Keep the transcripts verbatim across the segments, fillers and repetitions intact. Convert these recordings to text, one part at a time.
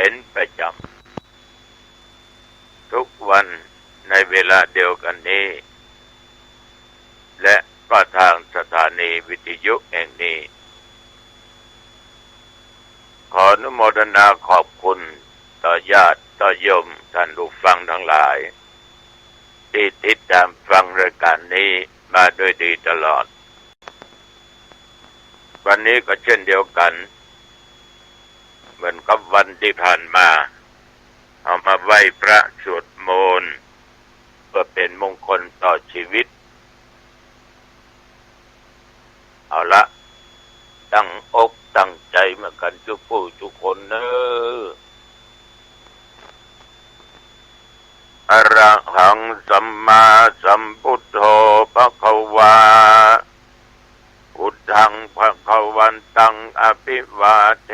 เป็นประจำ ทุกวันในเวลาเดียวกันนี้ และก็ทางสถานีวิทยุแห่งนี้ ขออนุโมทนาขอบคุณต่อญาติต่อโยมท่านผู้ฟังทั้งหลาย ที่ติดตามฟังรายการนี้มาโดยดีตลอด วันนี้ก็เช่นเดียวกัน เหมือนกับวันที่ผ่านมา เอามาไหว้พระสวดมนต์ เพื่อเป็นมงคลต่อชีวิต เอาละ ตั้งอกตั้งใจ๋มากั๋นจุ๊ผู้จุ๊คนเน่อ อะระหัง สัมมาสัมพุทโธ ภะคะวา พุทธัง ภะคะวันตัง อะภิวาเท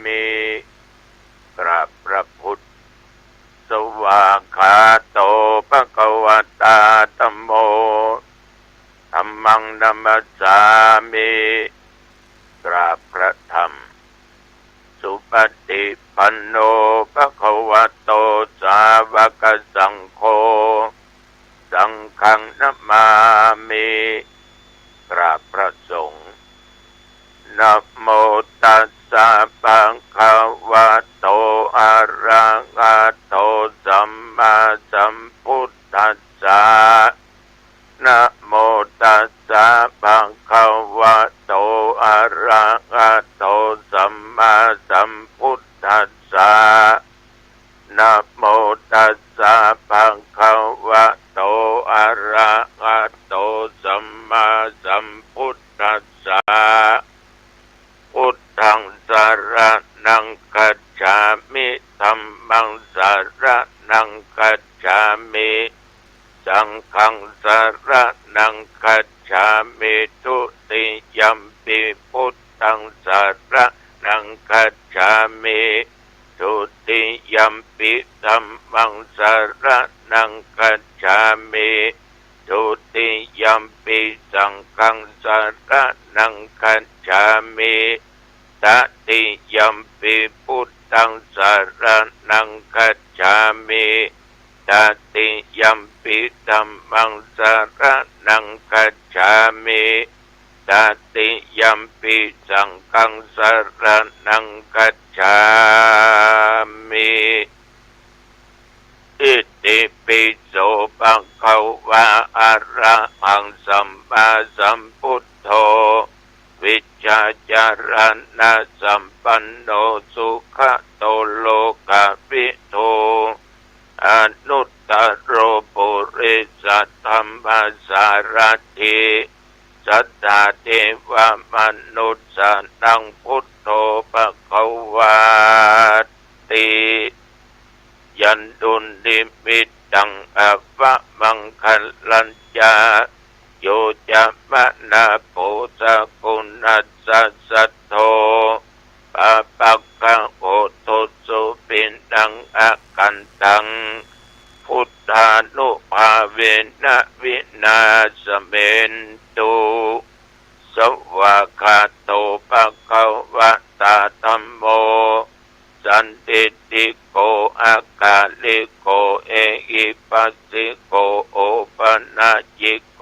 มิ กราบพระพุทธ สวากขาโต ภะคะวะตา ธัมโม ธัมมัง นะมัสสามิ กราบพระธรรม สุปฏิปันโน ภะคะวะโต สาวกสังโฆ สังฆัง นะมามิ กราบพระสงฆ์ นะโมตัสสะ ภะคะวะโต อะระหะโต สัมมาสัมพุทธัสสะ นะโมตัสสะ ภะคะวะโต อะระหะโต สัมมาสัมพุทธัสสะ นะโมตัสสะ ภะคะวะโต อะระหะโต สัมมาสัมพุทธัสสะ พุทธัง สะระณัง คัจฉามิ ธัมมัง สะระณัง คัจฉามิ สังฆัง สะระณัง คัจฉามิ ทุติยัมปิ พุทธัง สะระณัง คัจฉามิ ทุติยัมปิ ธัมมัง สะระณัง คัจฉามิ ทุติยัมปิ สังฆัง สะระณัง คัจฉามิ ตติยัมปิ พุทธัง สะระณัง คัจฉามิ ตติยัมปิ ธัมมัง สะระณัง คัจฉามิ ตติยัมปิ สังฆัง สะระณัง คัจฉามิ อิติปิโส ภะคะวา อะระหัง สัมมาสัมพุทโธ วิชชาจารณะสัมปันโน สุขะโต โลกะวิทู อนุตตโร ปุริสะธัมมะสารถิ สัตถาเทวะมนุสสานัง พุทโธ ภะคะวาติ ยันตุนนิมิตตัง อะวะมังคะลัญจะ โยจะมะนาโผ สะกุณัสสะ สัทโธ ปาปะกะโหตุสุขินัง อะกันตัง พุทธานุภาเวนะ วินาสเมนตุ สวากขาโต ภะคะวะตา ธัมโม สันทิฏฐิโก อะกาลิโก เอหิปัสสิโก โอปะนะยิโก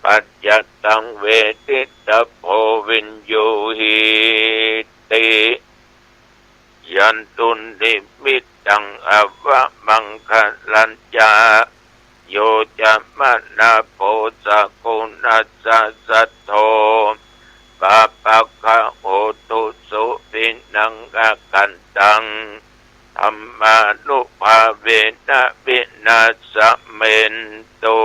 ปัจจัตตัง เวทิตะโพ วิญญูหีติ ยันตุนนิมิตตัง อะวะมังคะลัญจะ โยจะมะนาโผ สะกุณัสสะ สัทโธ ปาปะกะโหตุสุขินัง อะกันตัง ธัมมานุภาเวนะ วินาสเมนตุ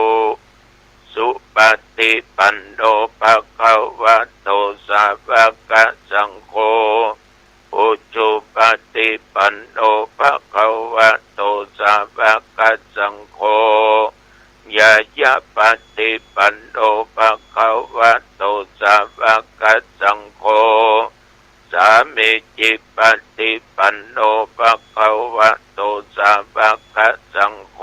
สุปะฏิปันโน ภะคะวะโต สาวะกะสังโฆ อุจุปะฏิปันโน ภะคะวะโต สาวะกะสังโฆ ญาญาปะฏิปันโน ภะคะวะโต สาวะกะสังโฆ สามีจิปะฏิปันโน ภะคะวะโต สาวะกะสังโฆ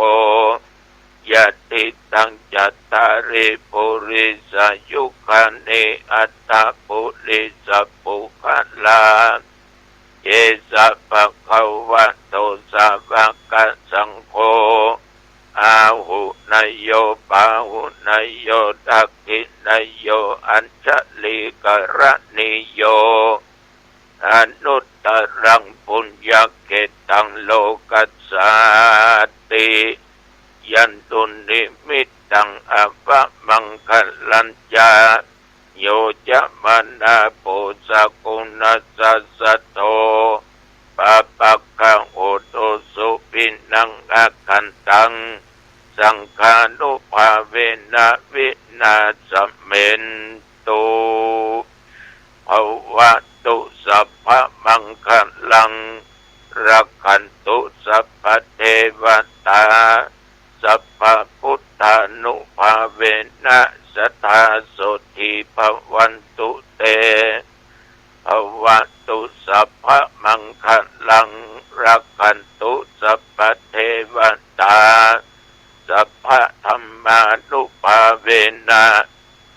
ยะติตัง จัตตาริ ปุริสายุคานิ อัตถะ ปุริสะปุคคละ เย สะ ภะ คะ วะ โต สาวะ กะ สัง โฆ อา หุ เนย โย ปา หุ เนย โย ทัก ขิ เนย โย อัญชะลี กะ ระ ณี โย อ นุตตะ รัง ปุญญะ เข ตัง โล กัส สา ติ ยันตุ นิ มิต ตัง อ วะ มัง คะ ลัญ จะ โย จะ มะ นา โป สะ กุณะ สะ สะ โท ปะ ปะ คะ โห ตุ สุ วิ นัง อะ ขัน ตัง สัง ฆา นุ ภา เว นะ วิ นา สะ เม น ตุ ภะ วะ ตุ สะ ภะ มัง คะ ลัง รัก ขัน ตุ สะ ภะ เท วะ ตา สะ ภะ พุทธา นุ ภา เว นะ สะ ทา โส ถี ภะ วัน ตุ เต ภะ วะ ตุ สะ ภะ มัง คะ ลัง รัก ขัน ตุ สะ ภะ เท วะ ตา สะ ภะ ธัมมา นุ ภา เว นะ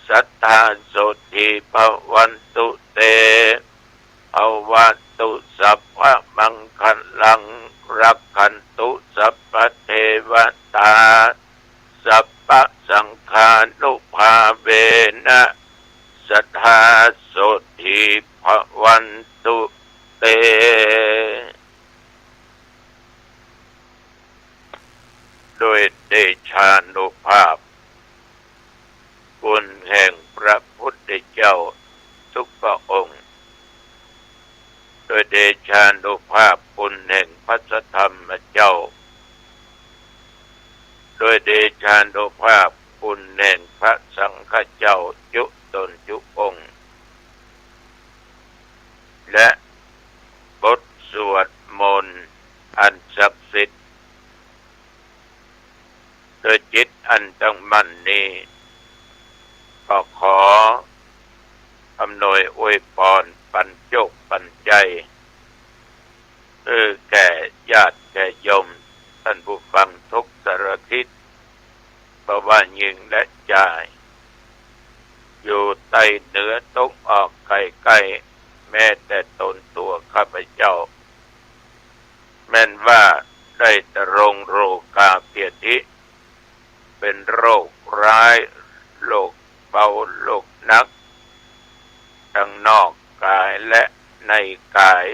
สะ ทา โส ถี ภะ วัน ตุ เต ภะ วะ ตุ สะ ภะ มัง คะ ลัง รัก ขัน ตุ สะ ภะ เท วะ ตา สะ ภะ สัง ฆา นุ ภา เว นะ สะ ทา โส ถี ภะ วัน ตุ เต โดยเดชานุภาพ บุญแห่งพระพุทธเจ้าทุกพระองค์ โดยเดชานุภาพบุญแห่งพระสัทธรรมเจ้า โดยเดชานุภาพบุญแห่งพระสังฆเจ้าจุ๊ตนจุ๊องค์ และบทสวดมนต์อันศักดิ์สิทธิ์ โดยจิตอันตั้งมั่นนี้ ก็ขออำนวยอวยปอนปันโจคปันใจ๋ เออ แก่ญาติแก่โยม ท่านผู้ฟังทุกสารทิศ บ่ว่าญิงและจาย อยู่ใต้เหนือตกออกใกล้ๆ แม้แต่ตนตัวข้าพเจ้า แม่นว่าได้ตรงโรคาพยาธิ เป็นโรคร้าย โรคเบา โรคหนัก ทั้งนอกกายและในกาย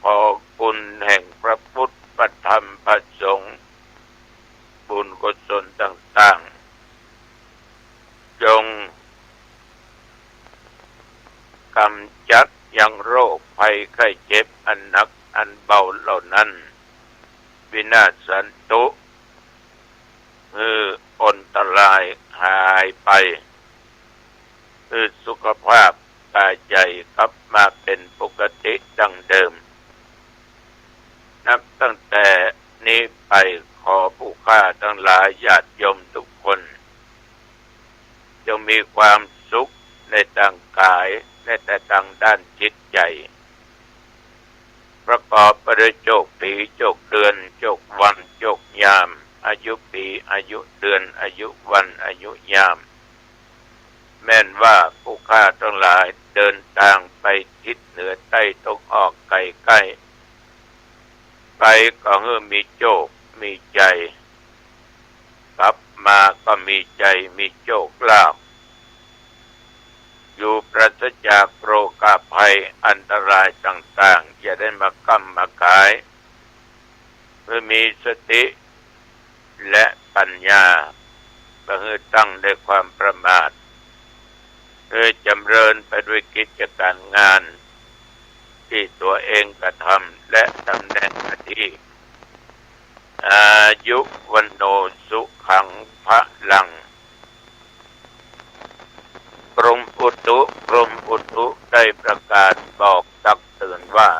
ขอคุณแห่งพระพุทธ พระธรรม พระสงฆ์ บุญกุศลต่างๆ จงกำจัดยังโรคภัยไข้เจ็บอันหนักอันเบาเหล่านั้น วินาศสันตุ คืออันตรายหายไป คือสุขภาพกายใจกลับมาเป็นปกติดังเดิม นับตั้งแต่นี้ไปขอผู้ข้าทั้งหลายญาติโยมทุกคน จงมีความสุขในทางกาย ในแต่ทางด้านจิตใจ ประกอบไปด้วยโจคปี โจคเดือน โจควัน โจคยาม อายุปี อายุเดือน อายุวัน อายุยาม แม่นว่าผู้ข้าทั้งหลายเดินทางไปทิศเหนือใต้ตกออกใกล้ๆ ไปก็หื้อมีโจคมีใจ๋ กลับมาก็มีใจ๋มีโจคลาภ อยู่ปราศจากโรคาภัยอันตรายต่างๆ อย่าได้มาก้ำมาก๋าย เพื่อมีสติและปัญญา บ่หื้อตั้งในความประมาท เพื่อจำเริญไปด้วยกิจการงาน ที่ตัวเองกระทำและตำแหน่งหน้าที่ อายุ วัณโณ สุขัง พลัง กรมอุตุ กรมอุตุได้ประกาศบอกตักเตือนว่า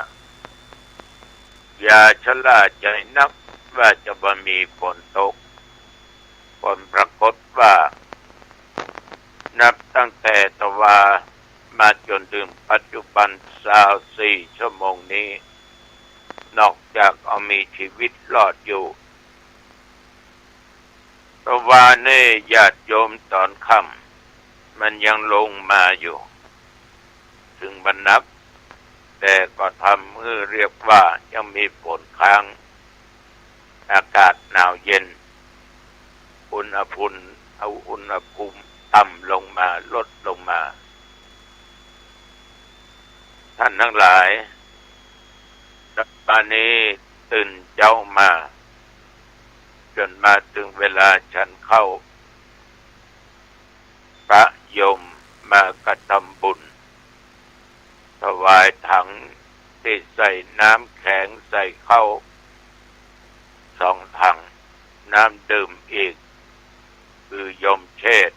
อย่าชะล่าใจนักว่าจะบ่มีฝนตก ผลปรากฏว่า นับตั้งแต่ตะวามาจนถึงปัจจุบันซาวสี่ชั่วโมงนี้ นอกจากเอามีชีวิตรอดอยู่ ตะวานี่ญาติโยมต๋อนค่ำมันยังลงมาอยู่ ซึ่งบ่หนัก แต่ก็ทำหื้อเรียกว่ายังมีฝนค้าง อากาศหนาวเย็น อุณหภูมิ เอาอุณหภูมิต่ำลงมา ลดลงมา ท่านทั้งหลาย ตอนนี้ตื่นเจ๊ามา จ๋นมาเถิงเวลาฉันข้าว พระโยมมากระทำบุญ ถวายถังตี้ใส่น้ำแข็งใส่ข้าวสองถัง น้ำดื่มอีก คือโยมเชษฐ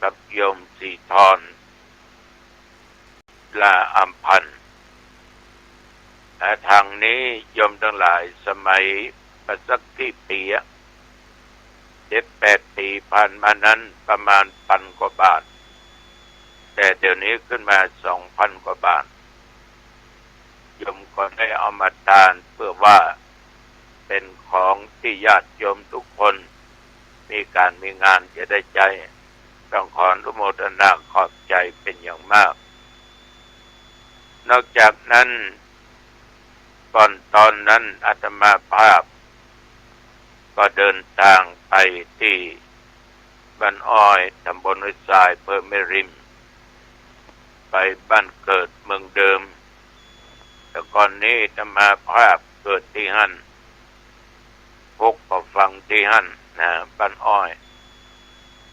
กับโยมศรีธร ลาอำพันธ์ และทางนี้โยมตังหลายสมัยเมื่อสักกี่ปีอะ เจ็ดแปดปี๋ผ่านมานั้นประมาณปันกว่าบาท แต่เดี๋ยวนี้ขึ้นมาสองปันกว่าบาท โยมก็ได้เอามาตานเปื้อว่าเป๋นของตี้ญาติโยมทุกคนมีก๋านมีงานจะได้ใจ๊ ต้องขออนุโมทนาขอบใจ๋เป๋นอย่างมาก นอกจากนั้น ก่อนตอนนั้นอาตมาภาพก็เดินตางไปตี้บ้านอ้อย ตำบลห้วยทราย อำเภอแม่ริม ไปบ้านเกิดเมืองเดิม แต่ก่อนนี้อาตมาภาพเกิดตี้หั้น ปกก็ฝังตี้หั้นนะ บ้านอ้อย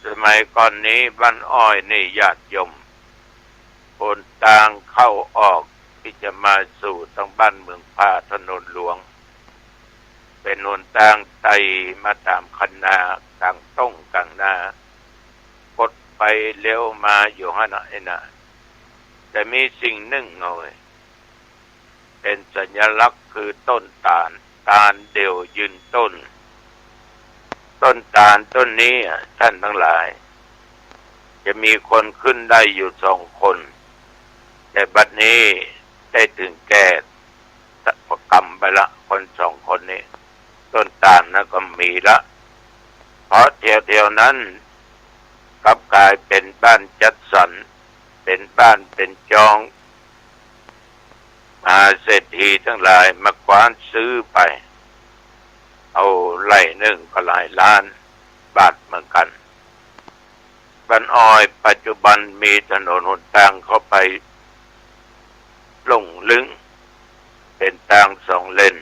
สมัยก่อนนี้บ้านอ้อยนี่ญาติโยม หนตางเข้าออกตี้จะมาสู่ตางบ้านเมืองพา ถนนหลวง เป๋นหนตางไต่มาต๋ามคันนา ก๋างต้งก๋างนา กดไปเลี้ยวมาอยู่หั้นนะ ไอ้นะ แต่มีสิ่งนึ่งเว้ย เป๋นสัญลักษณ์คือต้นตาล ตาลเดี่ยวยืนต้น ต้นตาลต้นนี้อะ ท่านตังหลาย จะมีคนขึ้นได้อยู่สองคน แต่บัดนี้ได้เถิงแก่กรรมไปละ คนสองคนนี้ ต้นตาลนั้นก็มีละ เพราะแถวๆ นั้นกลับก๋ายเป๋นบ้านจัดสรร เป๋นบ้านเป๋นจอง มหาเศรษฐีตังหลายมากว้านซื้อไป เอาไร่นึ่งก็หลายล้านบาทเหมือนกั๋น บ้านอ้อยปัจจุบันมีถนนหนตางเข้าไปโล่งลึง เป๋นตางสองเลน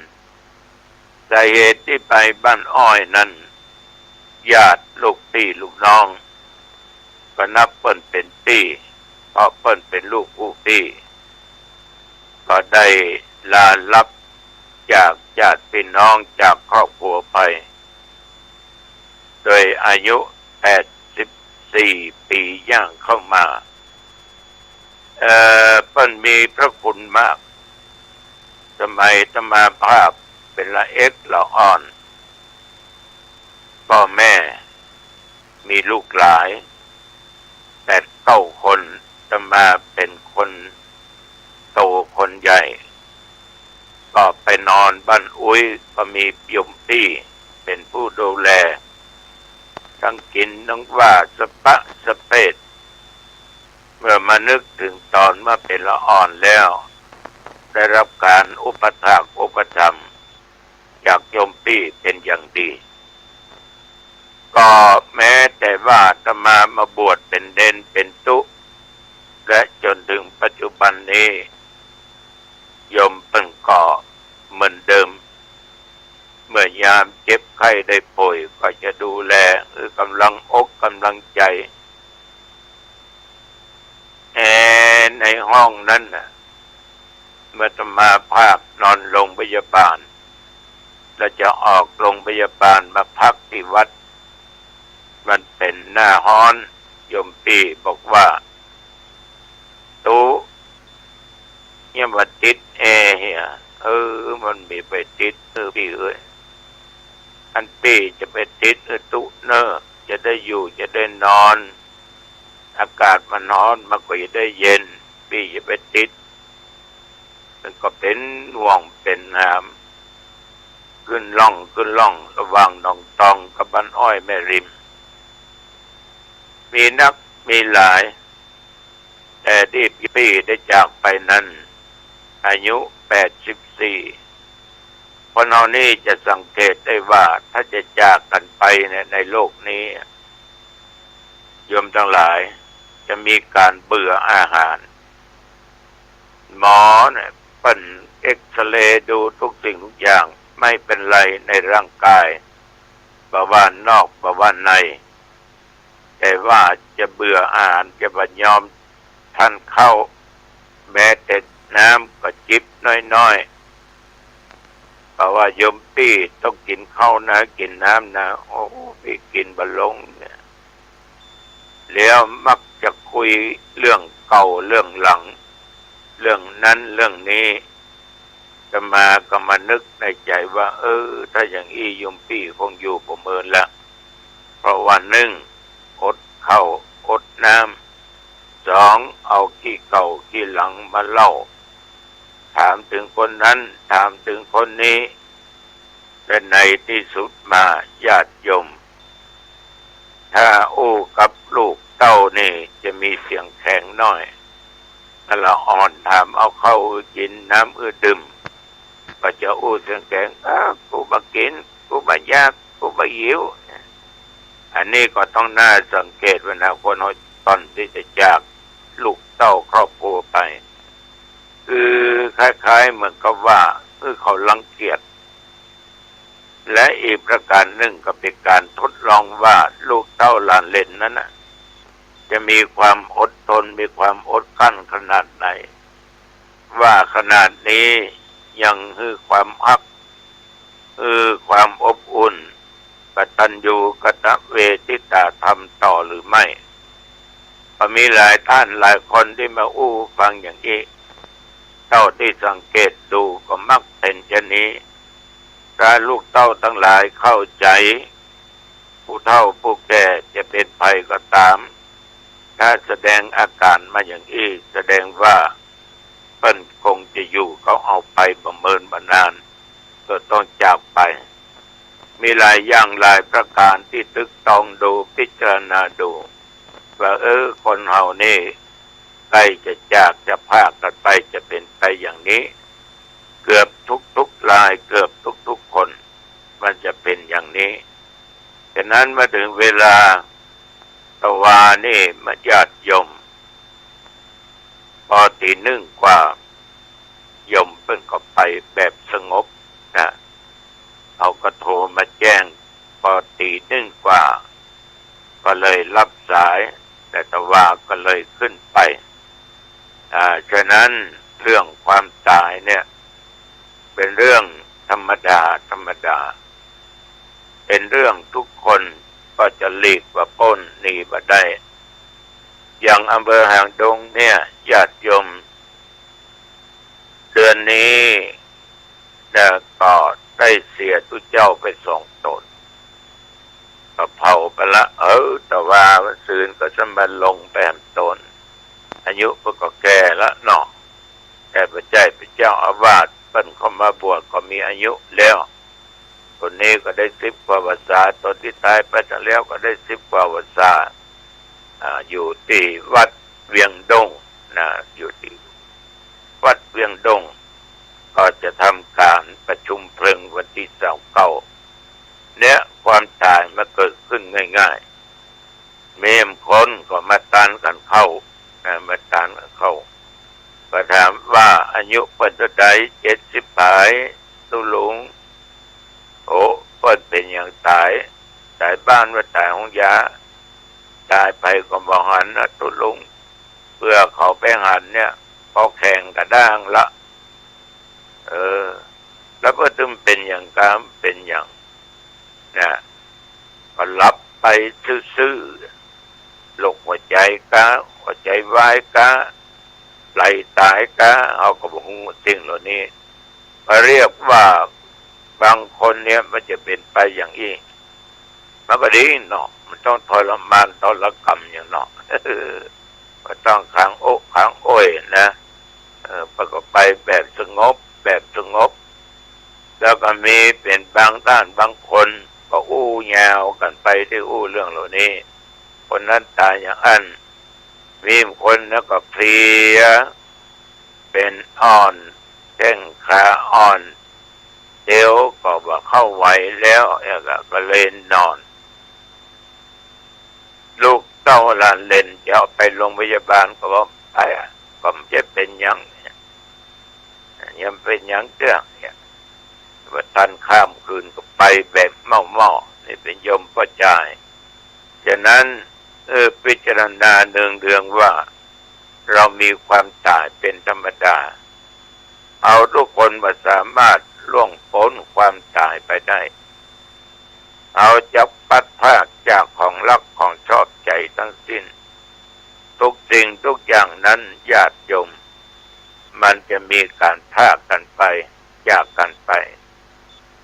สาเหตุตี้ไปบ้านอ้อยนั้น ญาติลูกปี้ลูกน้อง ก็นับเปิ้นเป๋นปี้ เพราะเปิ้นเป๋นลูกผู้ปี้ ก็ได้ลาลับจากญาติพี่น้อง จากครอบครัวไป โดยอายุแปดสิบสี่ปี๋ย่างเข้ามา เอ่อ เปิ้นมีพระคุณมาก สมัยอาตมาภาพเป๋นละเอ็กละอ่อน ป้อแม่มีลูกหลายแปดเก้าคน อาตมาเป๋นคนโตคนใหญ่ ก็ไปนอนบ้านอุ๊ย ก็มีโยมปี้เป๋นผู้ดูแล ตึงกิ๋นตึงว่าสะปะสะเปด เมื่อมานึกเถิงต๋อนเมื่อเป๋นละอ่อนแล้ว ได้ฮับก๋านอุปถากอุปถัมภ์จากโยมปี้เป๋นอย่างดี ก็แม้แต่ว่าอาตมามาบวชเป๋นเณรเป๋นตุ๊ และจ๋นเถิงปัจจุบันนี้ โยมเปิ้นก็เหมือนเดิม เมื่อยามเจ็บไข้ได้ป่วยก็จะดูแล หื้อกำลังอกกำลังใจ๋ แอในห้องนั้นน่ะ เมื่ออาตมาภาพนอนโรงพยาบาล แล้วจะออกโรงพยาบาลมาพักตี้วัด มันเป๋นหน้าฮ้อน โยมปี้บอกว่า ตุ๊ เนี่ยมาติดแอร์เหีย เออ มันบ่ไปติด เออ ปี้เอ้ย อันปี้จะไปติด เออ ตุ๊เน่อ จะได้อยู่ จะได้นอน อากาศมันฮ้อน มันก็จะได้เย็น ปี้จะไปติด มันก็เป๋นห่วงเป๋นหาม ขึ้นล่องขึ้นล่องระหว่างหนองตองกับบ้านอ้อยแม่ริม มีนักมีหลาย แต่ตี้ปี้ได้จากไปนั้น อายุแปดสิบสี่ คนเฮานี่จะสังเกตได้ว่าถ้าจะจากกั๋นไปเนี่ยในโลกนี้ โยมตังหลาย จะมีก๋านเบื่ออาหาร หมอเนี่ยเปิ้นเอ็กซเรย์ดูทุกสิ่งทุกอย่าง ไม่เป็นไรในร่างกาย บ่ว่านอกบ่ว่าใน แต่ว่าจะเบื่ออาหาร จะบ่ยอมทานข้าว แม้แต่น้ำก็จิบน้อยๆ เพราะว่าโยมปี้ต้องกิ๋นข้าวนะ กิ๋นน้ำนะ โอ้ ปี้กิ๋นบ่ลงเนี่ย แล้วมักจะคุยเรื่องเก่าเรื่องหลัง เรื่องนั้นเรื่องนี้ อาตมาก็มานึกในใจ๋ว่า เออ ถ้าอย่างอี้โยมปี้คงอยู่บ่เมินละ เพราะว่า นึ่ง อดข้าวอดน้ำ สอง เอากี้เก่ากี้หลังมาเล่า ถามเถิงคนนั้น ถามเถิงคนนี้ และในตี้สุดมาญาติโยม ถ้าอู้กับลูกเต้านี่จะมีเสียงแข็งหน้อย ละอ่อน ถามเอาข้าวอื้อกิ๋น น้ำอื้อดื่ม ก็จะอู้เสียงแข็ง อ้า กูบ่กิ๋น กูบ่อยาก กูบ่หิว อันนี้ก็ต้องน่าสังเกตไว้นะ คนเฮาก่อนตี้จะจากลูกเต้าครอบครัวไป คือคล้ายๆ เหมือนกับว่า เออ เขารังเกียจ และอีกประก๋านนึ่งก็เป๋นก๋านทดลองว่าลูกเต้าหลานเหลนนั้นน่ะ จะมีความอดทน มีความอดกลั้นขนาดไหน ว่าขนาดนี้ยังหื้อความฮัก หื้อความอบอุ่น กตัญญูกตเวทิตาธรรมต่อหรือไม่ ก็มีหลายต้านหลายคนตี้มาอู้ฟังอย่างอี้ เต้าตี้สังเกตดูก็มักเป๋นเช่นนี้ ถ้าลูกเต้าตังหลายเข้าใจ๋ ผู้เฒ่าผู้แก่จะเป๋นใผก็ต๋าม ถ้าแสดงอาก๋ารมาอย่างอี้ แสดงว่าเปิ้นคงจะอยู่กับเฮาไปบ่เมินบ่นาน ก็ต้องจากไป มีหลายอย่างหลายประก๋านตี้ตึกตองดู พิจารณาดู ว่า เออ คนเฮานี่ใก้จะจากจะพรากกั๋นไป จะเป๋นไปอย่างนี้ เกือบทุกๆ ราย เกือบทุกๆ คน มันจะเป๋นอย่างนี้ ฉะนั้นมาเถิงเวลา ตะวานี่มาญาติโยม ปอตี๋นึ่งกว่า โยมเปิ้นก็ไปแบบสงบนะ เขาก็โทรมาแจ้ง ปอตี๋นึ่งกว่า ก็เลยฮับสาย แต่ตะวาก็เลยขึ้นไป อ่า ฉะนั้นเรื่องความต๋ายเนี่ย เป๋นเรื่องธรรมดา ธรรมดา เป๋นเรื่องทุกคน ก็จะหลีกบ่ป๊น หนีบ่ได้ อย่างอำเภอหางดงเนี่ย ญาติโยม เดือนนี้นะ ก็ได้เสียตุ๊เจ้าไปสองต๋น ก็เผาไปละ เออ ตะวาวันซืนก็สมบัติลงไปแหมต๋น อายุเปิ้นก็แก่ละเนาะ แต่บ่ใจ้เป๋นเจ้าอาวาส เปิ้นเข้ามาบวชก็มีอายุแล้ว คนนี้ก็ได้สิบกว่าพรรษา ต๋นตี้ต๋ายไปตังแล้วก็ได้สิบกว่าพรรษา อ่า อยู่ตี้วัดเวียงดงนะ อยู่ตี้วัดเวียงดง ก็จะทำก๋านประชุมเพลิงวันตี้ซาวเก้า เนี่ย ความต๋ายมันเกิดขึ้นง่ายๆ มีบางคนก็มาตานกั๋นเข้า อ่า มาตานกั๋นเข้า ก็ถามว่าอายุเปิ้นเต้าใด เจ็ดสิบปลาย ตุ๊ลุง โอ้ เปิ้นเป๋นหยังต๋าย ต๋ายบ้านว่าต๋ายห้องยา ต๋ายใผก็บ่หันนะตุ๊ลุง เปื้อเขาไปหันเนี่ย ก็แข็งกระด้างละ เออ แล้วเปิ้นตึงเป๋นหยังกาม เป๋นหยัง นะ ก็หลับไปซื่อๆ โรคหัวใจ๋กา หัวใจ๋วายกา ไหลต๋ายกา เฮาก็บ่ฮู้สิ่งเหล่านี้ ก็เรียกว่าบางคนเนี่ยมันจะเป๋นไปอย่างอี้ มันก็ดีเนาะ มันต้องทรมานทรกรรมอย่างเนาะ ก็ต้องขังอกขังโอยนะ เออ เปิ้นก็ไปแบบสงบ แบบสงบ แล้วก็มีเป๋นบางต้านบางคนก็อู้ยาวกั๋นไปตี้อู้เรื่องเหล่านี้ คนนั้นต๋ายอย่างอั้น มีบางคนแล้วก็เพลีย เป๋นอ่อน ข้งขาอ่อน เตียวก็บ่เข้าไหวแล้ว เอ้อ ก็ ก็เลยนอน ลูกเต้าหลานเหลนจะเอาไปโรงพยาบาลก็บอกไปอะ ก็บ่ใจ้เป๋นหยัง ยังเป๋นหยังเตื้อ เนี่ย บ่ทันข้ามคืนก็ไปแบบเม่าๆ นี่เป๋นยมป้อจาย ฉะนั้น เออ พิจารณาเนืองๆ ว่า เรามีความต๋ายเป๋นธรรมดา เอาทุกคนบ่สามารถล่วงป๊นความต๋ายไปได้ เอาจักพลัดพรากจากของฮักของชอบใจ๋ตังสิ้น ทุกสิ่งทุกอย่างนั้นญาติโยม มันจะมีก๋านพรากกั๋นไป จากกั๋นไป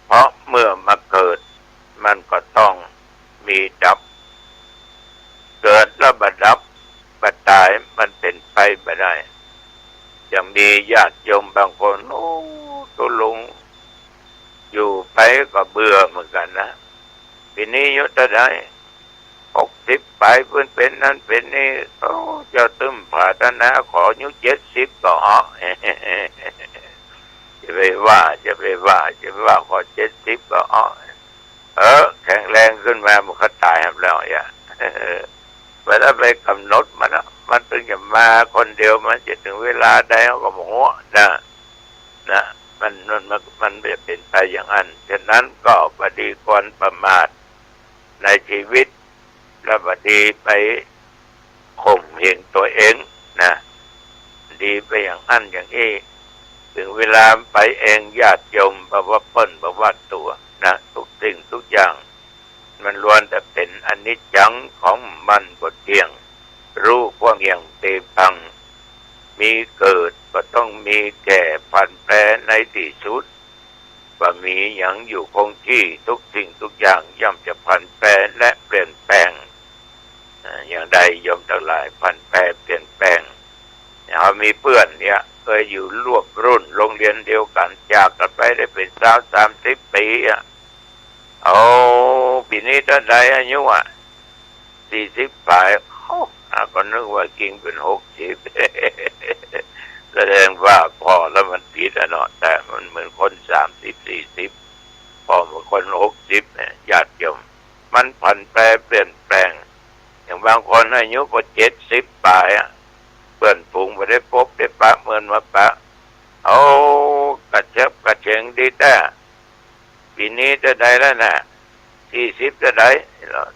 เพราะเมื่อมาเกิด มันก็ต้องมีดับ เกิดแล้วบ่ดับ บ่ต๋าย มันเป๋นไปบ่ได้ ยังมีญาติโยมบางคน โอ้ ตุ๊ลุง อยู่ไปก็เบื่อเหมือนกั๋นนะ ปี๋นี้อายุเต้าใด หกสิบป๋าย เปิ้นเป๋นนั้นเป๋นนี้ โอ้ เจ้าตึ้มผาถนาขออายุเจ็ดสิบก็เอา จะไปว่า จะไปว่า จะไปว่าขอเจ็ดสิบก็เอา เออ แข็งแรงขึ้นมามันก็ต๋ายหับแล้ว อย่า เวลาไปก๋ำหนดมันอะ มันเถิงจะมาคนเดียว มันจะเถิงเวลาใดเฮาก็บ่ฮู้นะ นะ มัน มัน มัน มันจะเป๋นไปอย่างนั้น ฉะนั้นก็บ่ดีควรประมาทในชีวิต และบ่ดีไปข่มเหงตั๋วเองนะ ดีไปอย่างนั้นอย่างอี้ เถิงเวลาไปเอง ญาติโยม บ่ว่าเปิ้น บ่ว่าตั๋วนะ ทุกสิ่งทุกอย่าง มันล้วนแต่เป๋นอนิจจัง ของมันบ่เตี้ยง ฮู้ความเตี้ยงเตปัง มีเกิดก็ต้องมีแก่ ผันแปรในตี้สุด บ่มีหยังอยู่คงที่ ทุกสิ่งทุกอย่างย่อมจะผันแปรและเปลี่ยนแปลง เอ่อ อย่างใดโยมตังหลาย ผันแปรเปลี่ยนแปลง เฮามีเปื้อนเนี่ย เคยอยู่ร่วมรุ่นโรงเรียนเดียวกั๋น จากกั๋นไปได้เป๋นซาวสามสิบปี๋อะ เอา ปี๋นี้เต้าใดอายุอะ สี่สิบป๋าย เอ้า หาก็นึกว่ากิ่งเป๋นหกสิบ แสดงว่าผ่อแล้วมันผิดอะเนาะ แต่มันเหมือนคนสามสิบ สี่สิบ ผ่อเหมือนคนหกสิบเนี่ย ญาติโยม มันผันแปรเปลี่ยนแปลง อย่างบางคนอายุก็เจ็ดสิบป๋ายอะ เปื้อนฝูงบ่ได้ปบได้ปะ เมินมาปะ เอา กระเชิบกระเฉงดีแต๊ ปี๋นี้เต้าใดแล้วน่ะ สี่สิบเต้าใด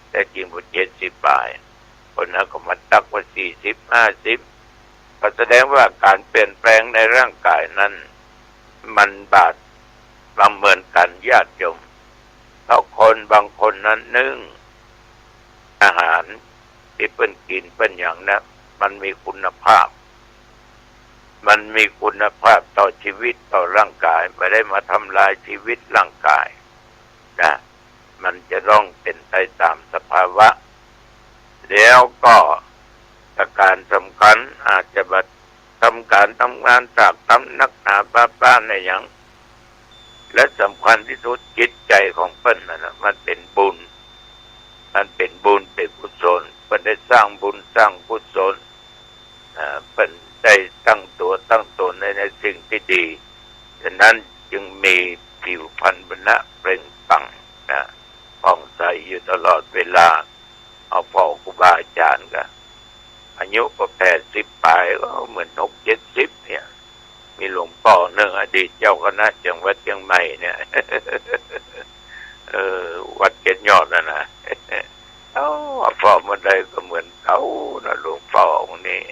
แต่จริงบ่เจ็ดสิบป๋าย คนนั้นก็มาตักว่าสี่สิบ ห้าสิบ ก็แสดงว่าก๋านเปลี่ยนแปลงในร่างก๋ายนั้น มันบ่ประเมินกั๋น ญาติโยม เพราะคนบางคนนั้นนึ่ง อาหารตี้เปิ้นกิ๋นเปิ้นหยังนะ มันมีคุณภาพ มันมีคุณภาพต่อชีวิตต่อร่างก๋าย บ่ได้มาทำลายชีวิตร่างก๋ายนะ มันจะต้องเป๋นไปต๋ามสภาวะ แล้วก็ประก๋านสำคัญ อาจจะบ่ทำก๋านทำงานตากตำนักหนาปาปาในหยัง และสำคัญตี้สุดจิตใจ๋ของเปิ้นนั่นน่ะ มันเป๋นบุญ มันเป๋นบุญเป๋นกุศล เปิ้นได้สร้างบุญสร้างกุศล อ่า เปิ้นได้ตั้งตั๋วตั้งต๋นใน ในสิ่งตี้ดี ฉะนั้นจึงมีผิวพรรณวรรณะเปล่งปลั่งนะ ผ่องใสอยู่ตลอดเวลา เอาผ่อครูบาอาจ๋ารย์ก็ อายุก็แปดสิบป๋าย ก็เหมือนหกเจ็ดสิบเนี่ย มีหลวงป้อนึ่ง อดีตเจ้าคณะจังหวัดเจียงใหม่เนี่ย เออ วัดเจ็ดยอดน่ะนะ เอ้า ผ่อเมื่อใดก็เหมือนเก่านะ หลวงป้อองค์นี้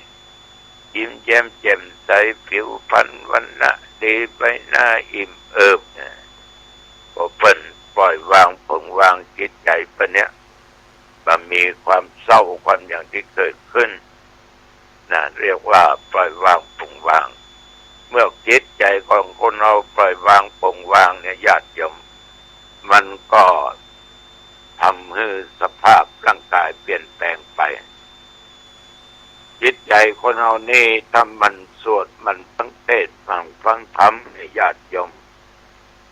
ยิ้มแย้มแจ่มใส ผิวพรรณวรรณะดี ใบหน้าอิ่มเอิบนะ ก็เปิ้นปล่อยวางปลงวางจิตใจ๋เปิ้นเนี่ย บ่มีความเศร้าความหยังตี้เกิดขึ้นนะ เรียกว่าปล่อยวางปลงวาง เมื่อจิตใจ๋ของคนเฮาปล่อยวางปลงวางเนี่ย ญาติโยม มันก็ทำหื้อสภาพร่างก๋ายเปลี่ยนแปลงไป จิตใจ๋คนเฮานี่ ถ้ามันสวด มันฟังเตสน์ มันฟังธรรมเนี่ย ญาติโยม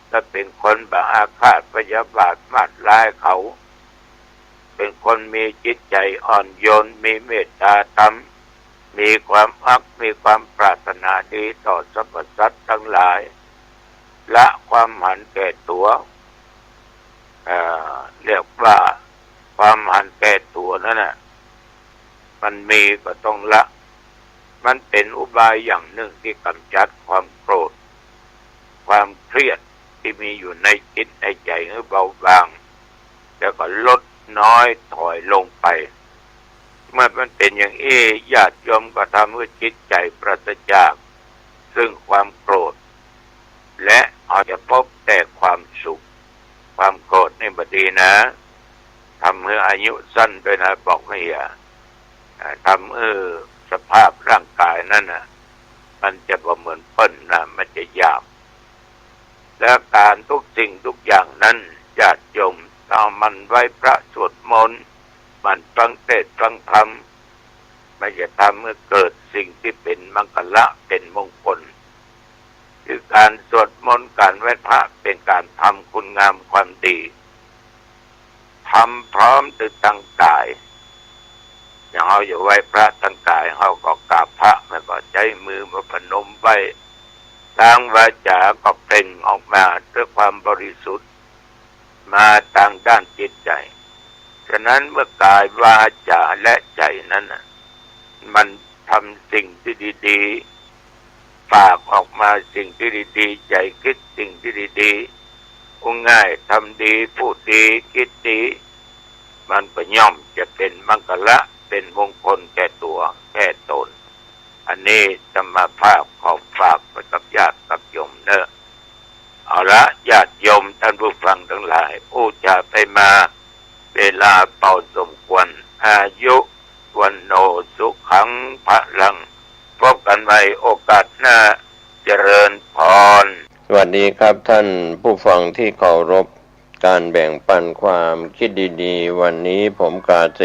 ถ้าเป๋นคนบ่อาฆาตพยาบาทมาดร้ายเขา เป๋นคนมีจิตใจ๋อ่อนโยน มีเมตตาธรรม มีความฮัก มีความปรารถนาดีต่อสรรพสัตว์ ตังหลาย ละความหันแก่ตั๋ว เอ่อ เรียกว่าความหันแก่ตั๋วนั้นน่ะ มันมีก็ต้องละ มันเป๋นอุบายอย่างนึ่งตี้ก๋ำจัดความโกรธ ความเครียดตี้มีอยู่ในจิตในใจ๋หื้อเบาบาง แล้วก็ลดน้อยถอยลงไป เมื่อมันเป๋นอย่างอี้ ญาติโยมก็ทำหื้อจิตใจ๋ปราศจากซึ่งความโกรธ และเฮาจะพบแต่ความสุข ความโกรธนี่บ่ดีนะ ทำหื้ออายุสั้นด้วยนะ บอกหื้อเหีย อ่า ทำหื้อสภาพร่างกายนั้นน่ะ มันจะบ่เหมือนเปิ้นนะ มันจะหยาบ และก๋านทุกสิ่งทุกอย่างนั้น ญาติโยมเอาหมั่นไหว้พระสวดมนต์ หมั่นฟังเทศน์ฟังธรรม มันจะทำหื้อเกิดสิ่งตี้เป๋นมังคละ เป๋นมงคล คือก๋านสวดมนต์ ก๋านไหว้พระ เป๋นก๋านทำคุณงามความดี ทำพร้อมตึงตังก๋าย อย่างเฮาจะไหว้พระตังก๋าย เฮาก็กราบพระ แล้วก็ใจ๊มือมาพนมไหว้ ตางวาจาก็เปล่งออกมาด้วยความบริสุทธิ์ มาตางด้านจิตใจ๋ ฉะนั้นเมื่อกายวาจาและใจ๋นั้นน่ะ มันทำสิ่งตี้ดีๆ ปากออกมาสิ่งตี้ดีๆ ใจ๋กึ๊ดสิ่งตี้ดีๆ พูดง่าย ทำดี พูดดี กึ๊ดดี มันก็ย่อมจะเป๋นมังคละ เป๋นมงคลแก่ตั๋วแก่ต๋น อันนี้อาตมาภาพขอฝากไว้กับญาติกับโยมเนาะ เอาละ ญาติโยมต้านผู้ฟังตังหลาย อู้จ๋าไปมา เวลาเป๋าสมควร อายุ วัณโณ สุขัง พลัง พบกั๋นใหม่โอกาสหน้า เจริญพร สวัสดีครับท่านผู้ฟังที่เคารพ ก๋านแบ่งปันความกึ๊ดดีๆ วันนี้ผมกาเส